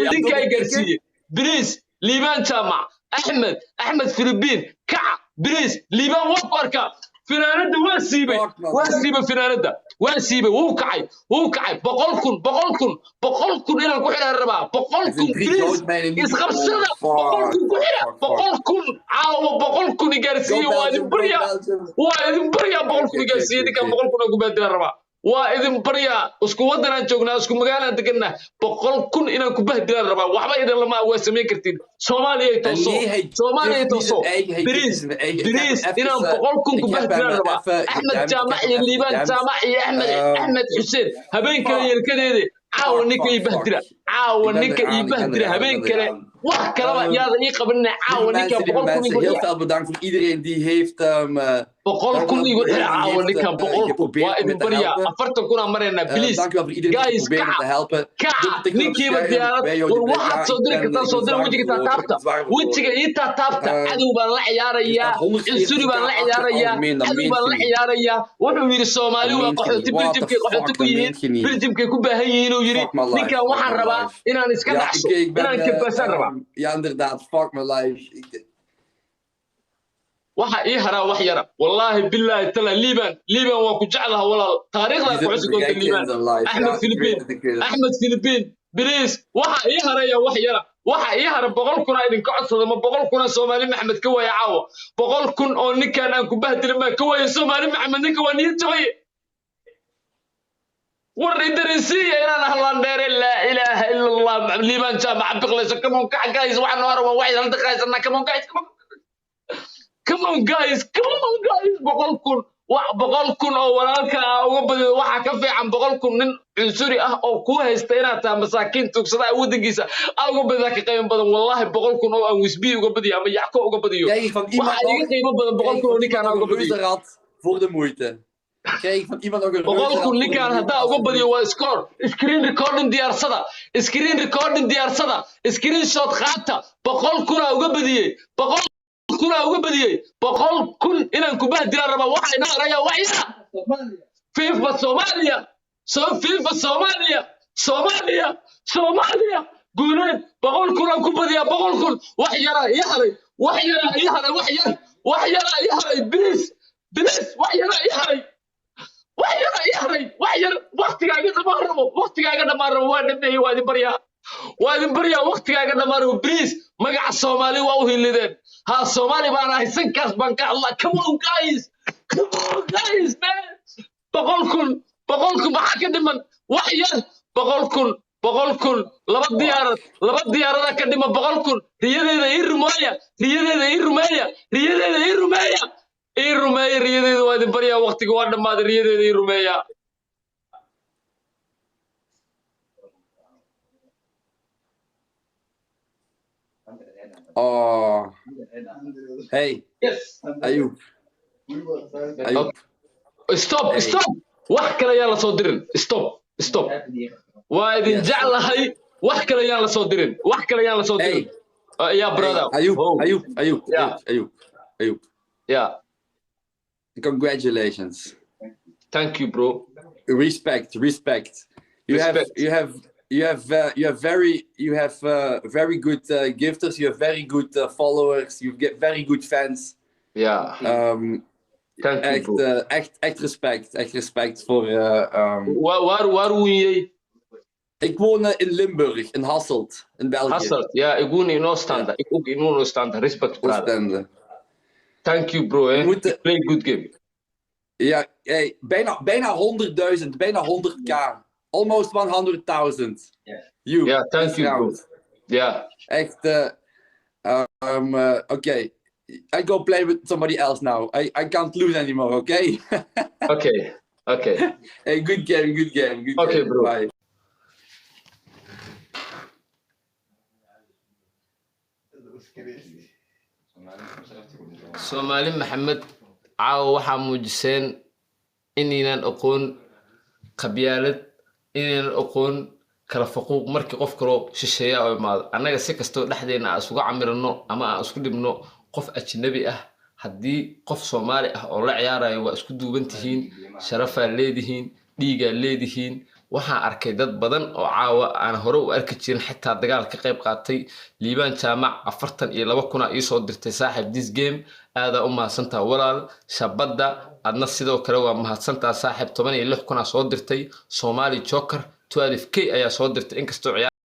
Idinkaa Dubbel tikken. Gaarsiiyey. Please, Liibaan Jaamac, Axmed, Axmed Filibiin, kaca please. Liibaan, waan ku arkaa. Finaanadda waa siibay. Fuck, man. Waa siibay finaanadda, waa siibay. Wuu kacay, wuu kacay. 100,000, 100,000, 100,000 inaan ku xidhaan rabaa, boqol Er zijn kun drie Please, goudmijnen niet isqabsada. gekomen. Boqol Fuck, kun ku fuck, xidha. fuck, fuck. 100,000 caawa, 100,000 i Go gaarsiiye, waa idin Belgium, go baryaa. Belgium. Waa idin baryaa, 100,000 Oké, i oké, gaarsiiye. oké, Ninkaan oké. 100,000 aan ku baadilaan rabaa. Waa idin baryaa, isku waddanaan joognaa, isku magaalaan deganaa, 100,000 inaan ku bahdilaan rabaa. Waxba idin lama waa samayn kartiin. Soomaaliya En tooso. nee, hij Soomaaliya durft niet tooso. zijn eigen, hij durft Please, niet zijn eigen. Ik heb hem please, even, inaan 100,000 ku ik heb hem bahdilaan rabaa. even Axmed gedempt. Ik Jaamac heb iyo hem even Liibaan gedempt. Jaamac iyo Axmed, Axmed Xuseen, habeen kale Fuck, yeelkadeedi caawa fuck, ninka fuck, ii bahdira. Fuck. Caawa Ik ben ninka ii eraan, ik ben bahdira eraan, ik habeen ben kale eraan. Wax kalaba yaada ii qabanina caawa Lieve ninkan mensen, lieve 100,000 mensen, igu heel xira. Veel bedankt voor iedereen die heeft, Boqol dank kun wel voor igu xira iedereen die caawa heeft ninkan, 100,000. Waa geprobeerd om idin me te baryaa. Helpen. 40,000 aan maraynaa. Please, Dank wel voor iedereen die guys, geprobeerd om kaca. Te helpen. Kaca. Dubbeltik op het Ninkiiba scherm. diyaarad Bij jou war die blik. waxaad Ja, soo ik diri ben, kartaa ik soo ben dira zwaar wejiga verloren. Ik taataabta. Ben zwaar verloren. Wejiga ii taataabta. Cadow baan la Er ciyaarayaa, staat cunsuri 140k baan la achter ciyaarayaa, algemeen. Dat cadow meent baan je la niet. Ciyaarayaa. Wuxuu yidhi Soomaali Dat waa meent je qaxooti niet. What the Biljimkay qaxooti fuck, ku dat yihiin, meent je niet. Biljimkay ku baahan yihiin uu yidhi. Fuck my life, Ninkan fuck waxaan my rabaa life. Inaan iska Ja, dhacso, ik ben, inaan kabaasaan rabaa. Ja, inderdaad, fuck my life. Waxa ii haraa wax yara, wallaahi bilaahi tala. Liibaan, Liibaan, waan ku jeclaha walaal. Taariikhdaa Die ku zit xusi te doonta verrijken in Liibaan. Zijn life. Axmed Ja, ik Filibiin, weet het, ik weet het. Axmed Filibiin, please. Waxa ii haraya wax yara, waxa ii hara 100,000 aa idinka codsada. Ma 100,000 Soomaali Maxamed ka waaya caawa? 100,000 oo ninkan aan ku bahdilin baa ka waaya Soomaali Maxamed. Ninka waa niyad jabay. War idarisiiya inaan ahlaan dheere. Laa ilaaha ila Allah. Liibaan Jaamaca biqlayso. Come on, kac guys. Waxaan noo hara waa waxay hal daqiiqaysanaa. Come on guys, come on. Come on guys, come on guys. 100,000, wax 100,000 oo walaalka ah uga badiyo waxaa ka fiican 100,000 nin cunsuri ah oo kuu haysta inaad tahay masaakiin tuugsada ah waddankiisa aa uga badiyaa ka qiimo badan. Wallahi 100,000 oo aan wisbiyi uga badiyo ama Yacko uga badiyo Krijg ik van iemand waxaa iga nog, qiimo badan boqol krijg ik kun oo van ninkaan iemand aan nog uga een badiyo. Reuzenrad voor de moeite? Krijg ik van iemand nog een boqol reuzenrad kun voor de ninkaan moeite, haddaa uga badiyo alsjeblieft? Waa score. Screen recording diyaarsada, screen recording diyaarsada, screenshot qaata. 100,000 aa uga badiyey, 100,000 aa uga badiyey. 100,000 inaan ku bahdilaan rabaa. Waxa inaa araya wax yara. FIFA Soomaaliya, soo FIFA Soomaaliya, Soomaaliya, Soomaaliya guuleed. 100,000 aan ku badiyaa, 100,000. Wax yaraa ii haray, wax yaraa ii haray, wax yar, wax yaraa ii haray. Please, please, wax yaraa ii haray, wax yaraa ii haray, wax yar. Waqtigaaga dhammaan rabo, waqtigaaga dhammaan rabo. Waa dhameeyey. Waa idin baryaa, waa idin baryaa. Waqtigaaga dhammaan rabo. Please, magaca Soomaali waa u hilideen. Ha, Soomaali baan ahay, sankaas baan ka hadlaa. Come on guys, come on guys, man. 100,000, 100,000 maxaa ka dhiman? Wax yar. 100,000, 100,000, laba diyaarad, laba diyaarada ka dhiman 100,000. Riyadeeda ii rumeeya, riyadeeda ii rumeeya, riyadeeda ii rumeeya, ii rumeeya riyadeeda. Waa idin baryaa. Waqtiga waa dhammaaday. Riyadeeda ii rumeeya. Oh. Hey, Yes. Ayoub. Ayoub. Stop. Hey. Stop, wax kale yaan la soo dirin. Stop, stop. Waa idin Yes. jeclahay. Wax kale yaan la soo dirin, wax kale yaan la soo dirin. Hey. Ya Hey, brother. Ayoub, Oh. Ayoub, Ayoub, Yeah. Ayoub, Ayoub, Ayoub. Yeah. Congratulations. Thank you, bro. Respect, respect. You have, Respect. you have very good gifters. You have very good followers. You get very good fans. Thank you, Echt, bro. Echt, echt respect. Echt respect voor. Waar woon jij? Ik woon in Limburg, in Hasselt, in België. Hasselt. Ja, ik woon in Oostende. Ik ook in Oostende. Respect, brother. Oostende. Thank you, bro. We Eh. moeten, Play good game. Ja, hey, bijna 100.000, bijna 100K. Almost 100.000. You, Ja, thank this you, bro. Round. Ja. Echt, oké. I go play with somebody else now. I can't lose anymore, okay? Oké. Hey, good game, good game, good Okay, game. Bro. Bye. Soomaali Maxamed, caawa waxaa muujiseen inaynan aqoon qabyaalad, inaynan aqoon kala faquuq. Markii qof kaloo shisheeya oo imaado, annaga si kastoo dhexdeena aan isugu camirano ama aan isku dhibno, qof ajnabi ah haddii qof Soomaali ah oo la ciyaarayo, waa isku duuban tihiin, sharafaa leedihiin, dhiigaa leedihiin. Waxaan arkay dad badan oo caawa aan hore u arki jirin, xitaa dagaal ka qayb qaatay. Liibaan Jaamac 42,000 iisoo dirtay. Saaxiib, this game aadaa u mahadsantaha. Walaal Shabadda, adna sidoo kale waa mahadsantaha. Saaxiib, 16,000 soo dirtay. Somali Joker 12K ayaa soo dirtay, inkastoo ciyaar